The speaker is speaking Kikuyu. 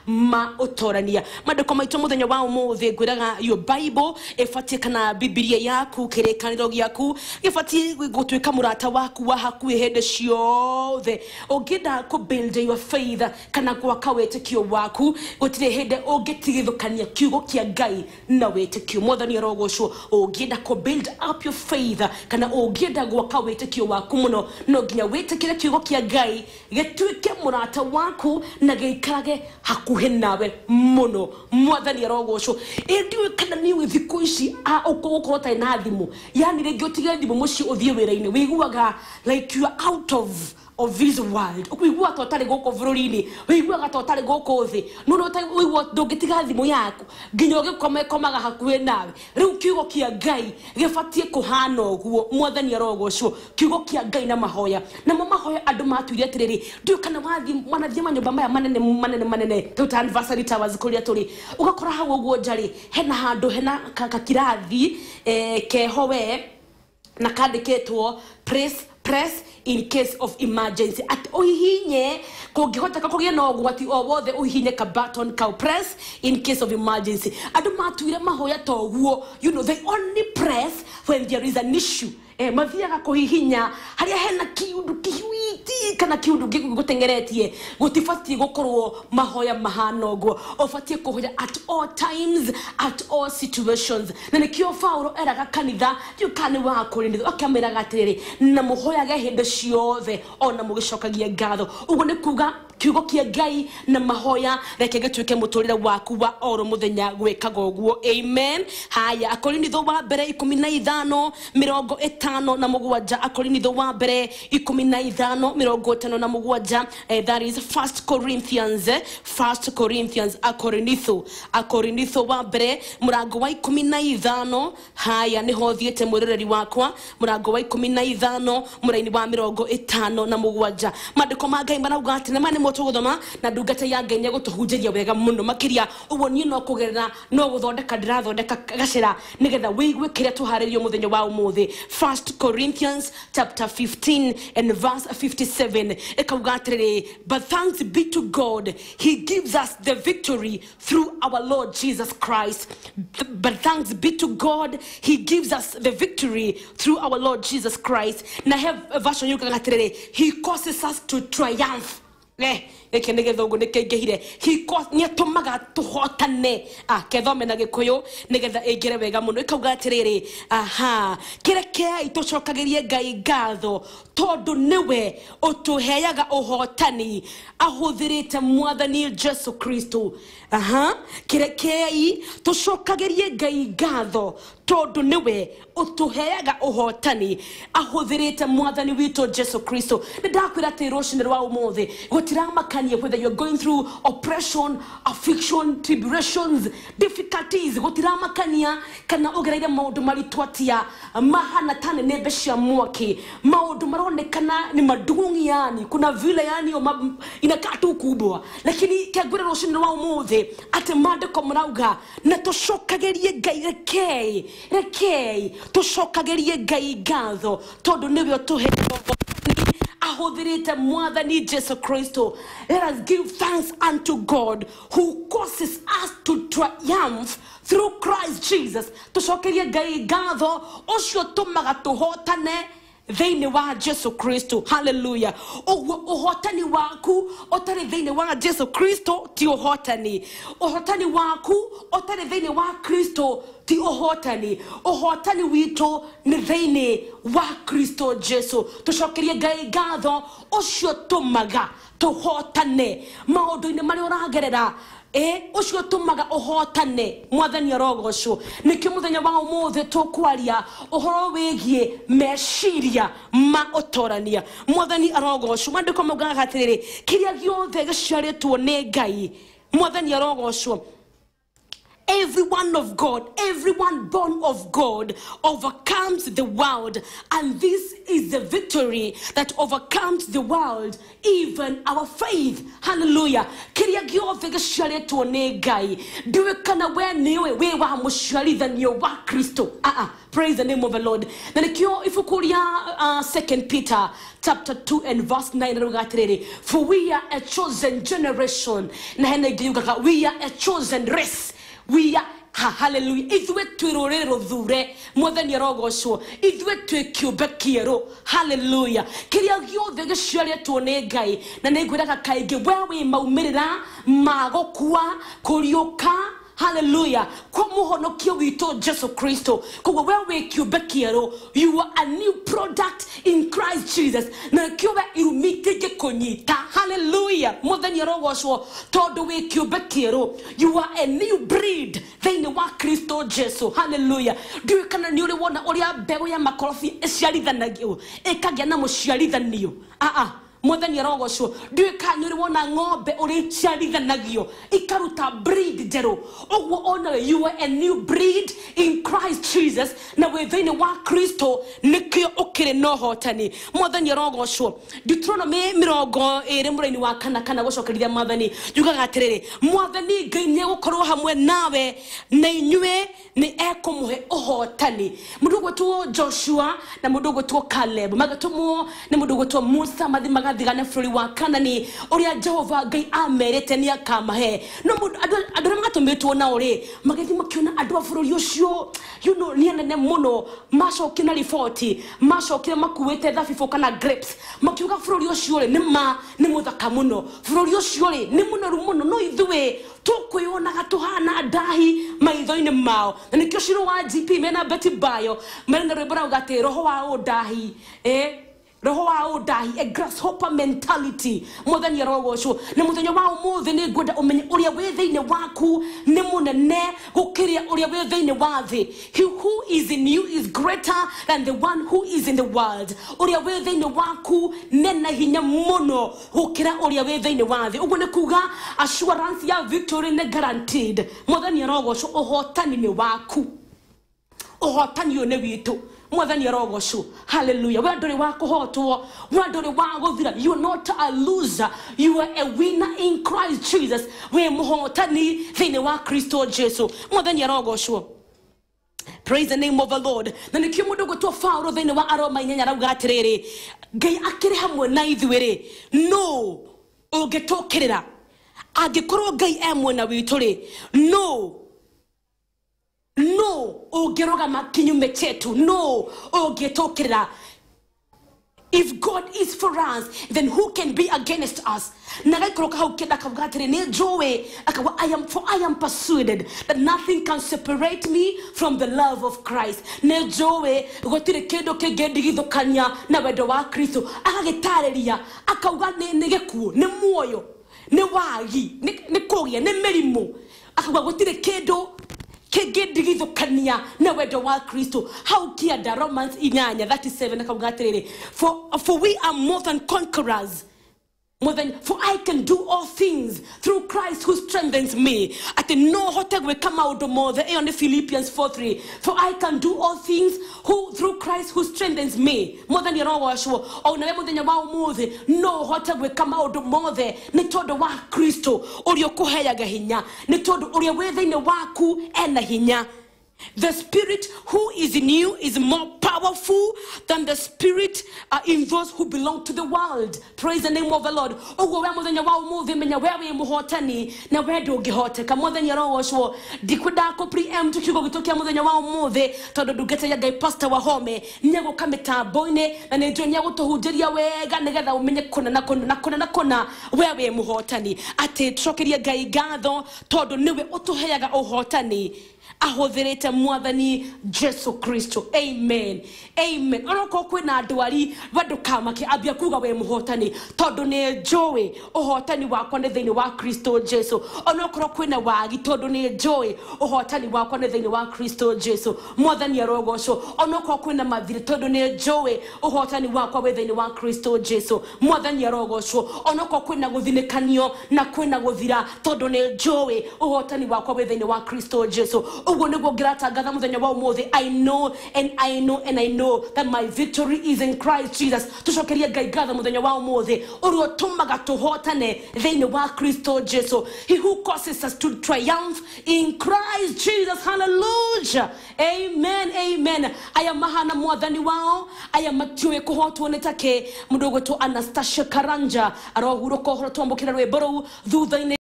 Ma utorania mandiko maitu muthenya wa umuthi ngwiraga your Bible ibatie kana Biblia yaku kirikaniro giaku gibatie gutuika murata waku wa hakuhi hindi ciothe. Ungienda ku build your faith kana gwaka witikio waku gutire hindi ungitigithukania kiugo kia Ngai na witikio. Mwathani arogocwo. Ungienda ku build up your faith kana ungienda gwaka witikio waku muno no nginya witikire kiugo kia Ngai gituike murata waku na giikarage hakuhi nawe muno. Mwathani arogocwo. Indi kana ni thiku ici ugukorwo utarĩ na thimu, yani rĩngĩ ũtige thimũ mũciĩ ũthiĩ wĩra-inĩ, wĩiguaga like you are out of this world. Ukuigua ta ũtarĩ gũkũ bũrũri-inĩ, wĩiguaga ta ũtarĩ gũkũ thĩ, no no ũigua ndũngĩtiga thimũ yaku nginya ũgĩkoma ĩkomaga hakuhĩ nawe. Rĩu kiugo kĩa Ngai gĩbatiĩ kũhana ũguo. Mwathani arogocwo. Kiugo kĩa Ngai na mahoya, namo mahoya andũ matuire atĩrĩrĩ, ndiũĩ kana wanathiĩ manyũmba maya manene manene manene rĩu ta Anniversary Towers kũrĩa tũrĩ, ũgakora hau ũguo nja-rĩ hena handũ hena kakirathi keho we na kandĩkĩtwo press in case of emergency, at uhihinye kũngĩhoteka kũgĩe na ũgwati o wothe uhihinye ka button kau press in case of emergency. Andũ matuire mahoya ta ũguo, you know, they only press when there is an issue. Mathiaga kũhihinya harĩa hena kiundu kihuiti kana kiundu gĩgũteng'eretie. Gũtibatiĩ gũkorwo mahoya mahana ũguo, ũbatiĩ kũhoya at all times, at all situations. Na nĩkĩo Paulo eraga kanitha ndiũĩ kana nĩ wa Korinitho, akamĩraga atĩrĩrĩ, na mũhoyage hĩndĩ ciothe ona mũgĩcokagia ngatho. Ũguo nĩ kuga kiugo kĩa Ngai na mahoya reke gĩtuĩke mũtũrĩre waku wa oro mũthenya gwĩkaga ũguo. Amen. Haya, Akorinitho wa mbere 15 57, Akorinitho wa mbere 15 57, that is First Corinthians, First Corinthians, Akorinitho wa mbere mũrango wa 15. Haya, nĩho thiĩte mwĩroreri wakwa, mũrango wa 15 mũraini wa 57. Mandĩko ma Ngai marauga atĩ na nĩ tũgũthoma na ndungata ya Ngai nĩegũtũhunjĩria wega mũno makĩria. Ũguo niĩ no kũgerera no gũthondeka ndĩrathondeka gacĩra nĩgetha wĩigue kĩrĩa tũharĩrio mũthenya wa ũmũthĩ. First Corinthians chapter 15 and verse 57 ĩkauga atĩrĩrĩ, but thanks be to God, he gives us the victory through our Lord Jesus Christ. But thanks be to God, he gives us the victory through our Lord Jesus Christ. Na he version yugaga atĩrĩrĩ, he causes us to triumph. Gĩkĩ nĩ gĩthũngũ nĩ kĩingĩhire. Nĩatũmaga tũhotane. Kethome na gĩkũyũ nĩgetha ĩingĩre wega mũno. Ĩkauga atĩrĩrĩ, aha, kĩrekei tũcokagĩrie Ngai ngatho tondũ nĩwe ũtũheaga ũhotani ahũthĩrĩte Mwathani Jesu Kristo. Aha, kĩrekei tũcokagĩrie Ngai ngatho tondũ nĩwe ũtũheaga ũhotani ahũthĩrĩte Mwathani witũ Jesu Kristo. Nĩ ndakwĩra atĩ rũcinĩ rwa ũmũthĩ gũtiramakania whether you're going through oppression, affliction, tribulations, difficulties, gũtiramakania kana ũgereire maũndũ maritũ atĩa mahana ta nĩnĩmbe cia mwaki, maũndũ maronekana ni madungi, yani kuna vile yani inakaa tu kubwa, lakini kĩangwĩra rũcinĩ rwa ũmũthĩ atĩ maandĩko marauga na tũcokagĩrie Ngai, rekei tũcokagĩrie Ngai ngatho tondũ nĩwe ũtũheaga ahũthĩrĩte Mwathani Jesu Kristo. Let us give thanks unto God who causes us to triumph through Christ Jesus. Tũcokerie Ngai ngatho ũcio tũmaga tũhotane thĩinĩ wa Jesu Kristo. Hallelujah. Ũguo ũhotani waku ũtarĩ thĩinĩ wa Jesu Kristo ti ũhotani. Ũhotani waku ũtarĩ thĩinĩ wa Kristo ti ũhotani. Ũhotani witũ nĩ thĩinĩ wa Kristo Jesu. Tũcokerie Ngai ngatho ũcio tũmaga tũhotane maũndũ-inĩ marĩa ũragerera. Ũcio tũmaga ũhotane. Mwathani arogocwo. Nĩkĩo mũthenya wa ũmũthĩ tũkwaria ũhoro wĩgiĩ meciria ma ũtorania. Mwathani arogocwo. Maandĩko maugaga atĩrĩrĩ, kĩrĩa gĩothe gĩciarĩtwo nĩ Ngai. Mwathani arogocwo. Everyone of God, everyone born of God overcomes the world, and this is the victory that overcomes the world, even our faith. Hallelujah. Kiria giothe giciaritwo ni Ngai, ndiwe kana we niwe wi wa muciarithanio wa Kristo. Praise the name of the Lord. Na nikio ibuku ria 2 Peter chapter 2 and verse 9 ruga atiriri, for we are a chosen generation. Na hena ingi we are a chosen race. We are, hallelujah, ithuĩ twĩ rũrĩrĩ rũthure, mwathani arogocwo, ithuĩ twĩ kĩũmbe kĩerũ, hallelujah. Kĩrĩa gĩothe gĩciarĩtwo nĩ Ngai, na nĩ ngwĩraga kaingĩ, we wĩ maumĩrĩra ma gũkua, kũriũka, hallelujah, kwa mũhonokia witũ Jesu Kristo. Koguo we wĩ kĩũmbe kĩerũ, you are a new product in Christ Jesus. Na nĩkĩo we irumi itingĩkũnyita, hallelujah, mwathani arogocwo, tondũ wĩ kĩũmbe kĩerũ, you are a new breed thĩinĩ wa Kristo Jesu, hallelujah. Ndiũĩ kana nĩ ũrĩ wona ũrĩa mbegũ ya makorobia ĩciarithanagio, ĩkagĩa na mũciarithanio. Mwathani arogocwo. Ndiũĩ kana nĩ ũrĩ wona ng'ombe ũrĩa iciarithanagio ikaruta breed njerũ. Ũguo onawe you are a new breed in Christ Jesus, na wĩ thĩinĩ wa Kristo nĩkĩo ũkĩrĩ na ũhotani. Mwathani arogocwo. Deuteronomy 20 mũraini wa kana kana gũcokerithia mwathani yugaga atĩrĩrĩ, mwathani Ngai nĩegũkorwo hamwe nawe na inyuĩ nĩ ekũmũhe ũhotani. Mũndũ ũgwĩtwo Joshua na mũndũ ũgwĩtwo Caleb magĩtũmwo nĩ mũndũ ũgwĩtwo Musa mathiĩ magathigane bũrũri wa Kanani ũrĩa Jehova Ngai amerite nĩ akamahe. No mũndũ andũ arĩa matũmĩtwo nao rĩ magĩthiĩ makĩona andũ a bũrũri ũcio, you know, nĩ anene mũno, macokire na riboti, macokire makuĩte thabibũ kana grapes, makiuga bũrũri ũcio rĩ nĩ mũthaka mũno, bũrũri ũcio rĩ nĩ mũnoru mũno, no ithuĩ tũkwĩyonaga tũhana ndahi maitho-inĩ mao. Na nĩkĩo Shiro wa GP mena Betty Bayo mena rwĩmbo rauga atĩ roho wa ũndahi, roho wa ũndahi, a grasshopper mentality. Mwathani arogocwo. Na mũthenya wa ũmũthĩ nĩ ngwenda ũmenye ũrĩa wĩ thĩinĩ waku nĩ mũnene gũkĩria ũrĩa wĩ thĩinĩ wa thĩ. He who is in you is greater than the one who is in the world. Ũrĩa wĩ thĩinĩ waku nĩ na hinya mũno gũkĩra ũrĩa wĩ thĩinĩ wa thĩ. Ũguo nĩ kuga assurance ya victory nĩ guaranteed. Mwathani arogocwo, ũhotani nĩ waku, ũhotani ũyũ nĩ witũ. Mwathani arogocwo, hallelujah. We ndũrĩ wa kũhotwo, we ndũrĩ wa gũthira. You are not a loser, you are a winner in Christ Jesus. Wĩ mũhotani thĩinĩ wa Kristo Jesu. Mwathani arogocwo. Praise the name of the Lord. Na nĩkĩo mũndũ ũgwĩtwo Paulo thĩinĩ wa Aroma 8 arauga atĩrĩrĩ, Ngai akĩrĩ hamwe na ithuĩ rĩ, no ũngĩtũkĩrĩra, angĩkorwo Ngai e mwena witũ rĩ, no ũngĩrũgama kinyume chetu, no ũngĩtũkĩrĩra. If God is for us, then who can be against us? Na gaikũrũka hau kĩenda akauga atĩrĩ, nĩ njũĩ, akauga, I am persuaded that nothing can separate me from the love of Christ. Nĩ njũĩ gũtirĩ kĩndũ kĩngĩndigithũkania na wendo wa Kristo. Agagĩtarĩria akauga nĩ gĩkuũ, nĩ muoyo, nĩ wagi, nĩ kũgĩa, nĩ mĩrimũ. Akauga gũtirĩ kĩndũ kĩngĩndigithũkania na wendo wa Kristo. Hau kĩanda Romans 8:37 akauga atĩrĩrĩ, for we are more than conquerors. More than, for I can do all things through Christ who strengthens me. Atĩ no hote gwĩka maũndũ mothe. Ĩyo nĩ Philippians 4:3. For I can do all things through Christ who strengthens me. Mwathani arogocwo. O nawe mũthenya wa ũmũthĩ no hote gwĩka maũndũ mothe nĩ tondũ wa Kristo ũrĩa ũkũheaga hinya, nĩ tondũ ũrĩa wĩ thĩinĩ waku ena hinya. The spirit who is in you is more powerful than the spirit in those who belong to the world. Praise the name of the Lord. Ũguo we mũthenya wa ũmũthĩ menya we wĩ mũhotani na we ndũngĩhoteka. Mwathani arogocwo. Ndikwenda kũ preempt kiugo gitũ kĩa mũthenya wa ũmũthĩ tondũ ndungata ya Ngai Pastor Wahome nĩegũka mĩtambo-inĩ na nĩ njũĩ nĩegũtũhunjĩria wega nĩgetha ũmenye kũna na kũna na kũna na kũna we wĩ mũhotani. Atĩ tũcokerie Ngai ngatho tondũ nĩwe ũtũheaga ũhotani ahũthĩrĩte mwathani Jesu Kristo. Amen. Amen. Onokorwo kwĩna ndwari we ndũkamake, ambia kuga we mũhotani, tondũ nĩ njũĩ ũhotani wakwa nĩ thĩinĩ wa Kristo Jesu. Onokorwo kwĩna wagi, tondũ nĩ njũĩ ũhotani wakwa nĩ thĩinĩ wa Kristo Jesu. Mwathani arogocwo. Onokorwo kwĩna mathirĩ, tondũ nĩ njũĩ ũhotani wakwa wĩ thĩinĩ wa Kristo Jesu. Mwathani arogocwo. Onokorwo kwĩna gũthinĩkanio na kwĩna gũthira, tondũ nĩ njũĩ ũhotani wakwa wĩ thĩinĩ wa Kristo Jesu. Ũguo nĩguo ngĩratangatha mũthenya wa ũmũthĩ. I know and I know and I know that my victory is in Christ Jesus. Tucokerie Ngai ngatho mũthenya wa ũmũthĩ ũrĩa ũtũmaga tũhotane thĩinĩ wa Kristo Jesu. He who causes us to triumph in Christ Jesus. Hallelujah. Amen. Amen. Aya mahana mwathani wao, aya matiũĩ kũhotwo nĩ take. Mũndũ ũgwĩtwo Anastasia Karanja arohurũka ũhoro, twambũkĩra rwĩmbo rũu thutha-inĩ.